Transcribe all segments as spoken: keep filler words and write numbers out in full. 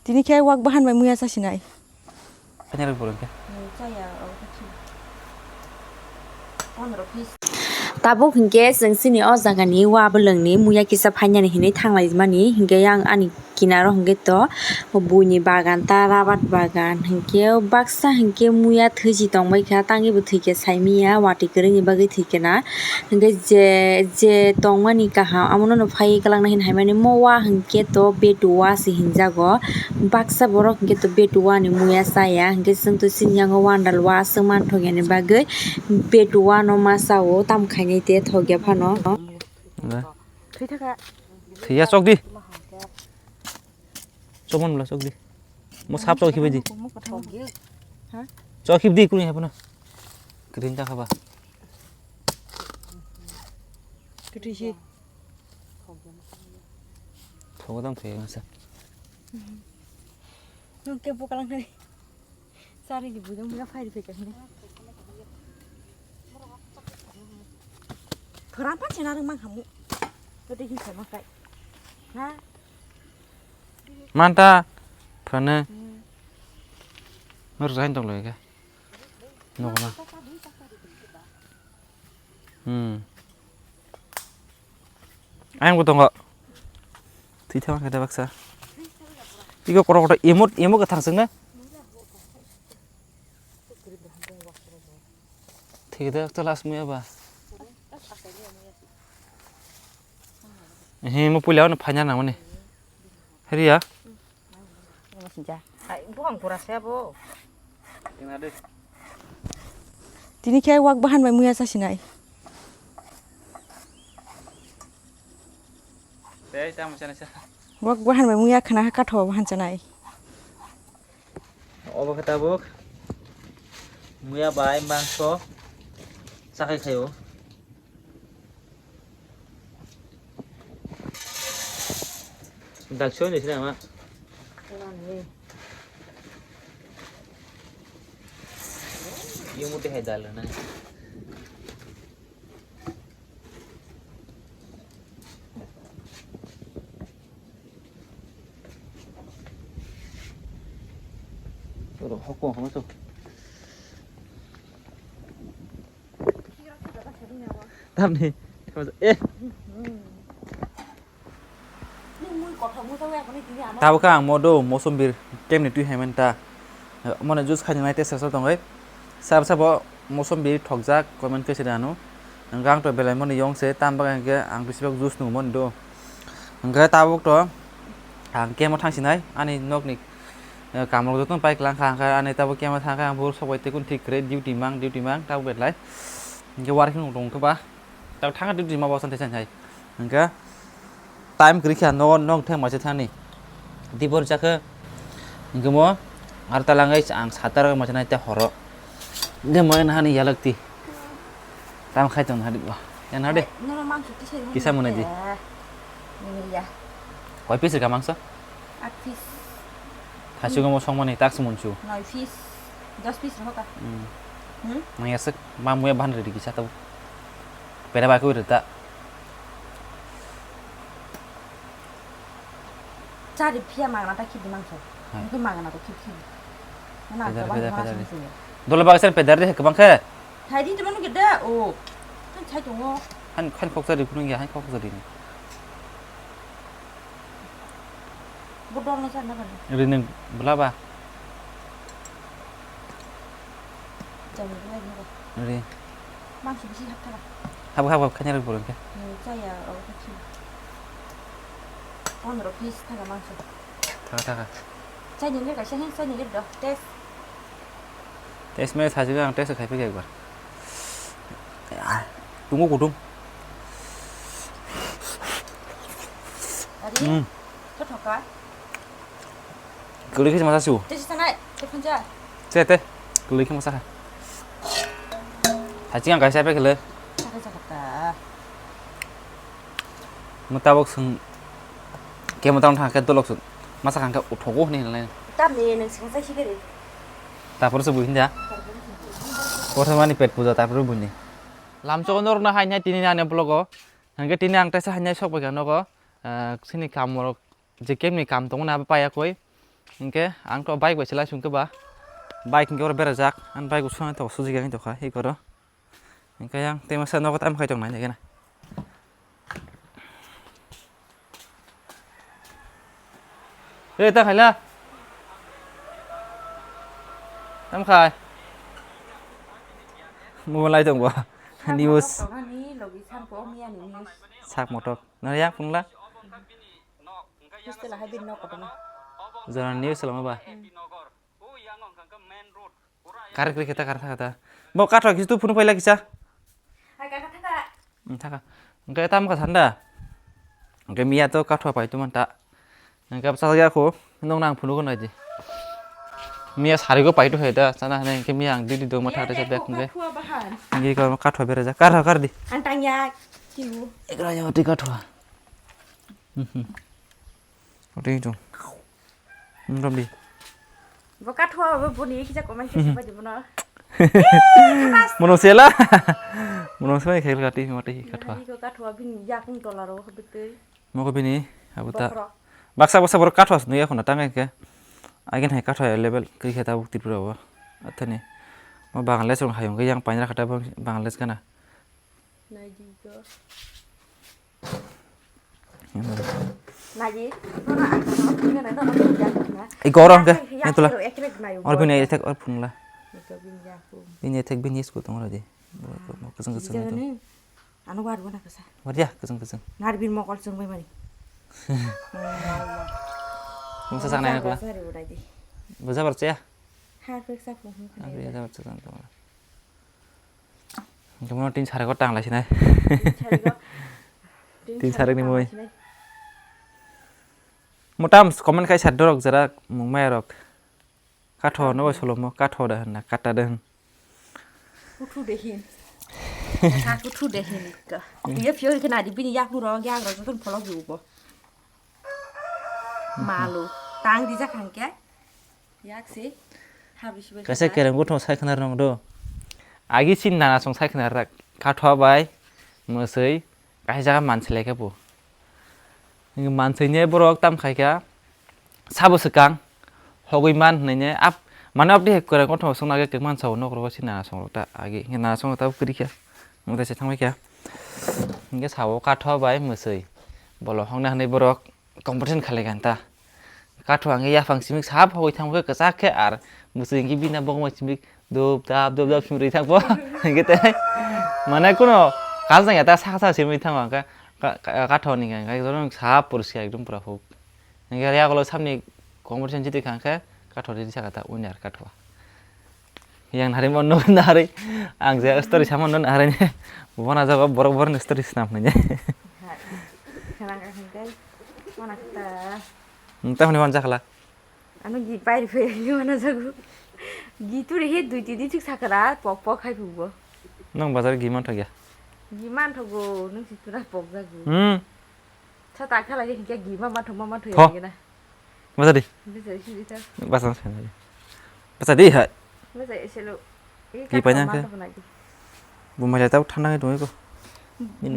Tini khe wak bahan bai muya chasinai. Tabuk hinkhe chwng chini o jagani wa bwlwngni muya kisa phainani hinwi thanglaimani, hinkhe yang ani kinaro hinkhe to buini bagan ta rabar bagan, hinkhe baksa hinkhe muya thwichi tongbaikha, tangwi bo thwikhe saimanya, watwi kwrwini bagwi thwikhe na. Hinkhe je, je tongmani kaham, amono no phaiwi kwlangna hin haimani, mo wa hinkhe to betu wa se hinjago. Baksa borok hinkhe to betu wa ni muya chaya, hinkhe chwng to chini yango wandal wa aswk manthok yani bagwi betu wa no ma chao, tamo khainai te thok ya phano. Thwi thaka. Thwiya chok di. Chokmani bwla chok di. Mo sap chok khibai di. Mo kwthang. Ha? Chok khib di kuni haphano. Kwthwi ta khaba. Kwthwi si. Thogo dam thwiya masa. Nung ke pokalang nai. Sari di bujang bujang phai di pekak ni. Thora pa chena rung mang hamu. Kete hin sama kai. Ha? Manta phane. Hmm. Nur zain tong loika. Nokna. Hmm. Ayang bo tongo. Twi thang khe baksa. Iko kotor kotor emot, emot ka thangsung na. Thik de to last muya ba. He mo puila no phanya na mani. Heriya. Buang pura se bo. Tini khe wak bahan bai muya chasinai. Tei tamo chana sa. Wak bahan bai muya khana ha katho bahan chanai. Obo khe tabuk muya bai mangso chakhai khaio. Dak soi ni sina ma. Yung mo te hai dal na. Oro hokong hama to. Tamni. Eh. Tabuk ang mo do mosombir kemni twi hai man ta. Mone juice khainai tei sasa tongai. Sab sabo mosombir thokjak comment khe sida ano. Ang to belai moni yong se tam bagai hwnkhe ang bisibak juice nung moni do. Hwnkhe tabuk to ang kemo thangsinai ani nokni, eh, kamrok jotono pai kwlangkha, hwnkhe ani tabuk kemo thangkhe ang buru sok bai tei kun thik kwrwi duty mang, duty mang tabuk belai. Hwnkhe working rok tong khe ba. Tabuk thangkhe duty ma bo san thai san hai. Hwnkhe time kwrwi kha nogo nok thang maisa thani. Dibor jakhe hwnkhe mo aro talangai ang satar maisa nai te horo. De mo nahani yalak ti. Tam khai tong hadi ba. Yan hadi. Nono mangso tisai. Kisa mone di. Nini ya. Koi piece ka mangso? Aat piece. Thaichuk omo songmani tak se munchu. Noi piece. Dos piece rohoka. Hmm. Hmm? Nang yasuk ma muya bahan ridi kisa tau. Pera ba ko rita. Chari phiya magna ta khidi mangso. Hai. Nungkhe magna to khib khib. Mana pedar, pedar, pedar. Dole bagaisan pedar de kwbang khe. Hai di teman gede. Oh. Kan chai tongo. Han, han khoksa di kunung ya, han khoksa di. Bodol no sana kan. Ri nung bela ba. Jam ni bela ni. Ri. Mangsi bisi hap thala. Hap, hap, hap, khanya ri borong khe. Ni chaya, oh, khe. Pondro piece thala mangsi. Thaka, thaka. Chai ni le kaisa hin, chai ni le do. Test. Test me sajik ang test khai phikha ekbar. Ah, tungo kutung. Ari, hmm. Khe thoka. Kwlwi khe masa su. Test sanai, teh khanja. Che, te. Kwlwi khe masa. Thaching ang kaisa pe khle. Saka saka ta. Mutabok sung. Kemo tang thang khe dolok sung. Masa khang khe uthogo hwnwi hwnlai. Tamni nung sing sa sikiri. Tapor se buhin da. Porsa mani pet puja tapor buhin. Lamchok norokno hainai tini ani vlogo. Hingke tini ang teisa hainai sok bai nogo. Ah, sini kam rok je kemni kam tongo na abo paya koi. Hinkhe ang to bike bai se lai sungkhe ba, bike hinkhe oro berajak, ang bike bo swnam tongkha, sujiya hinkhe tongkha, hi koro. Hinkhe yang tei masa nogo tamo khai tong nai khe na. Ei, ta khaila. Tam khai. Mobile lai tong bo. News. Sak motok. Na yang phunla. Hostel hai bin nok kotorma. Jora news lama ba. Hmm. Kar kri kheta kar thaka ta. Bo kathwa kisu phunu paila kisa. Hai kaka thaka. Hmm, thaka. Hingke tam ka sanda. Hingke miya to kathwa pai tu manta. Hingke bwsa ya ko nong nang phunu ko nai di. Miya sari ko pai tu hai da sana hane hingke miya ang didi dong ma thaka ta bek hingke. Kathwa bahan. Hingke ko kathwa bere ja kar kar di. Ang tang ya kiu. Ekra ya ti kathwa. Hmm. Oti tu. Nromdi. Bo kathwa bo boni kisa comment section bai di bono. Mono sela. Mono sela khel kati mati kathwa. Nani ko kathwa bini yakung tola ro betei. Moko bini abuta. Bokhorok. Baksa baksa borok kathwa sunu ya khuna tangai ke. Again hai kathwa level kri kheta buk Tripura bo. Athani. Mo Bangladesh rong hayung ke yang painra khata Bangladesh kana. Nai di ko. Nagi, nono ang kono phunuknai, nono phunukya na. Ei, goro hwnkhe, ya, nai tula. Ek rek nai, or bini goro. Ethek or phunukla. Ito bini yaku. Bini ethek bini school tong rodi. Mo kasang kasang. Jani, ano war bona kasa. War ya, kasang kasang. Narbin mokol sung bai mani. Mungsa sang nai kula. Sari urai di. Boja barcha ya? Har pek sa phung phung. Ar ya, boja barcha tong tong. Hingke bono tin sariko tang lai sinai. Tin sariko. Tin sarik ni mui. Motam comment kai sar dorok jera mung maya rok. Katho no solomo, katho da na, kata da. Kuthu de hin. Sa kuthu de hin ka. Ye phio ke na di bini yak ro, yak ro ton pholok ju bo. Malu. Tang di jakhan ke. Yak si. Habis. Kaisa kereng butho sai khna rong do. Agi sin nana song sai khna rak. Katho bai. Mosoi. Kaisa jaga mansi lai khe bo. Nini mansini borok tam khai kha, sabo swkang, hogwi man hwnwi ne, ap-, mane, abdi hai kwrwng kothoma swkna khe kwmang sao, nok rogo se nana song rok ta agi, hwnkhe nana song rok ta kwrwi kha, motha se thang bai kha. Hwnkhe sao katho bai mwswi, bolo hokna hwnwi borok competition khalai kha ta. Katho hwnkhe yaphang simi sap hogwi thang khe kwchak khe, ar mwswi hwnkhe bini bokma simi Dub dab, dub dab sumri thangbo. Hingke te, mane kuno kal jang ya ta saka saka sumri thango, hingke ka, ka, kathoni hingke, hingke sa poriskar ekdom pura huk. Hingke yagulo samni competition jiti kha hingke, kathori saka ta winner kathwa. Yang nari mon no nari, ang je story sama no nari ne. Bona jago borok borok ni story snam ne. Hai, khana ka hingke, mana kita. Nta honi wan jakhala. Ano gi pairi phai ni mana jagu. Gi turi he dui tini thik sakara pok pok khai phubo. Nang bazar gi man thagya. Gi man thogo nung si tura pok jagu. Hmm. Sa ta khala ge hingke gi ma ma thok ma ma thok Tho. Ya na. Bazar di. Bisa isi bisa. Bazar sa na. Bazar di hai. Bisa isi lo. Ki paina ke? Bumai lai tabuk thanda khe tongwi ko.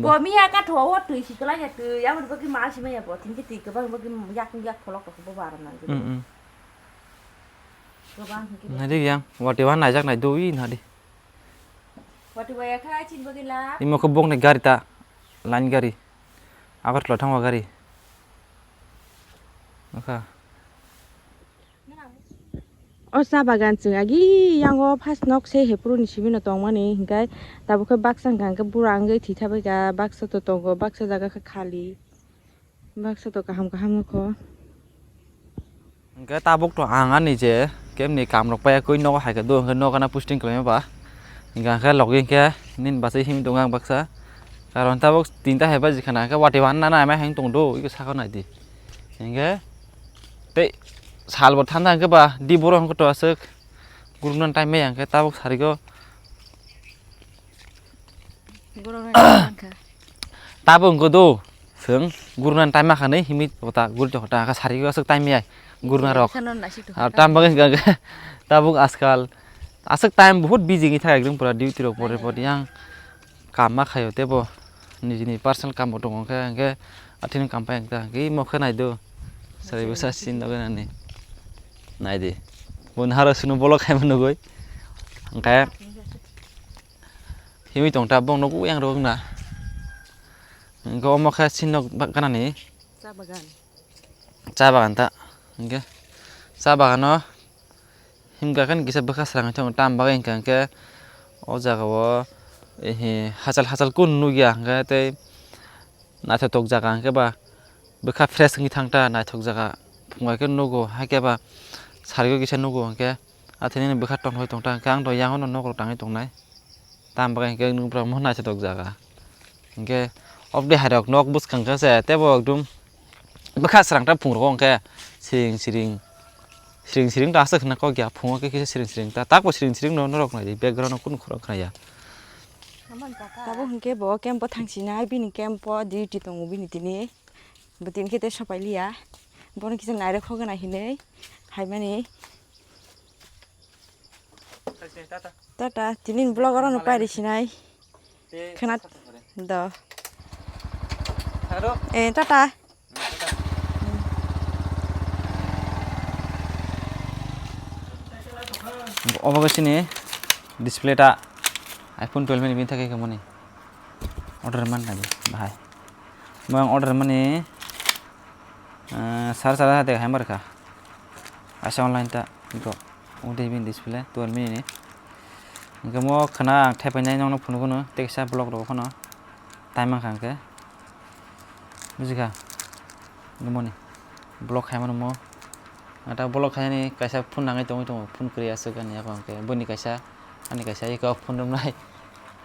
Bo miya ka tho o twi si kwlai ya twi, aboni bagwi ma si maya bo, tini twi kwbang bagwi yak yak pholok rok bo baram nang. Hmm, hmm. Kwbang hwnkhe. Nadi yang, wati wan naijak nai dui nadi. Wati waya kha chin bagwi la. Imo khe bokni gari ta, line gari. Agartala thangma gari. Akha. O cha bagan chwng agi yango first nok se hephuru ni simi no tongmani, hinkhe tabuk khe baksa hwnkha hwnkhe bura wngwi thwi thabaikha, baksa to tongo, baksa jaga khe khali, baksa to kaham kaham nokho. Hinkhe tabuk to ang ani je kemni kam rok paiya koi nogo hai khe do, hinkhe nogo gana posting khlaima ba, hinkhe ang khe logi hinkhe nini bachai himwi tongo ang baksa, karon tabuk tinta hai baji khana hinkhe watwi wanna nai mai hai tong do, iko saka nai di. Hinkhe tei sal bo thanda hinkhe ba di borok hinkhe to aswk guruknani time maya hinkhe tabuk sarigo. Guruknani time mankha. Tabuk hinkhe do chwng guruknani time mankha hinwi kota guri tongkha ta sarigo aswk time maya gurukna rok. Khano nasi tongkha. Tam bagwi hinkhe tabuk ajkal aswk time buhut busy wngwi thang ekdom pura duty rok pore pore yang. Kam ma khaio tebo nijini personal kam bo tongo khe, hwnkhe athini kam pai wngkha, hwnkhe imo khe naido. Sarai bwsa sin nogwi nani. Naidi. Bo nahara sunu bolok khaima nugui. Hingkhe himwi tongta bong nugo yang rok na. Hingkhe omo khe sinok ba-, ganani. Cha bagan. Cha bagan ta. Hingkhe cha bagano himkha khe kisa bwkha srang thung tam bagwi hingkha hingkhe o jaga o, ehe, hachal hachal kun nukya hingkhe tei naithotok jaga hingkhe ba bwkha fresh wngwi thang ta naithok jaga phungai khe nugo haikhe ba sarigwi kisa nugo hingkhe athini bwkha tongthok tongta hingkhe ang to yango nok rok tangwi tongnai. Tam bagwi hingkhe nukphra mo naithotok jaga. Hingkhe obde hairok nok bwskang khe se tebo ekdum bwkha srang ta phungrok hingkhe siring siring, siring siring ta aswk hwnna kok ya phungo khe kisa siring siring ta takbo siring siring no norok nai di background o kunu khorok khna ya. Tabuk hingkhe bo camp o thangsinai bini camp o duty tongo bini tini. Bo tini khe tei sopai liya. Bono kisa nairok khogwi nai hinwi haimani. Tata, tini vlog oro no pairi sinai. Khna do. Eh, tata. Obo khe chini display ta iPhone twelve ni bini thangwi khe mani order man nai bahai. Mo ang order mani, eh, sar sar hade hai mar kha. Asa online ta go. Ode bin display twelve mini ni. Hingke mo khana ang thaipai nai nong no phunuk no tei kisa block rok phano. Time ang kha hingke. Bujikha. Mo ni. Block khai mano mo. Ata block khai ni kaisa phone nangai tongwi tongo. Phone kwrwi aswk ani ako hingke. Boni kaisa, ani kaisa eko phone romnai.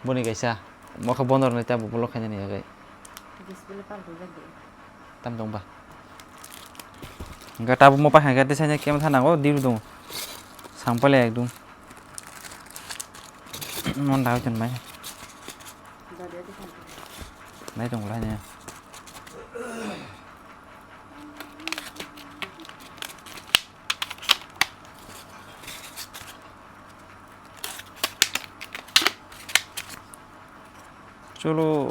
Boni kaisa. Mo khe bondo rwnai ta bo block khai ni agwi. Display pal hwnjak de. Tam tong ba. Hingke tabuk mo paikha hingke tesa kemo thana nango diru dong. Sampale ekdum. Mon dai ton bai. Nai tong lai ne. Cholo.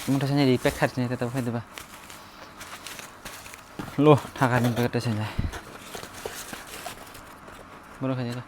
Mota sani ri pek khar sini tata phai deba. Lo, thaka ni pek ta sini. Boro khai deba.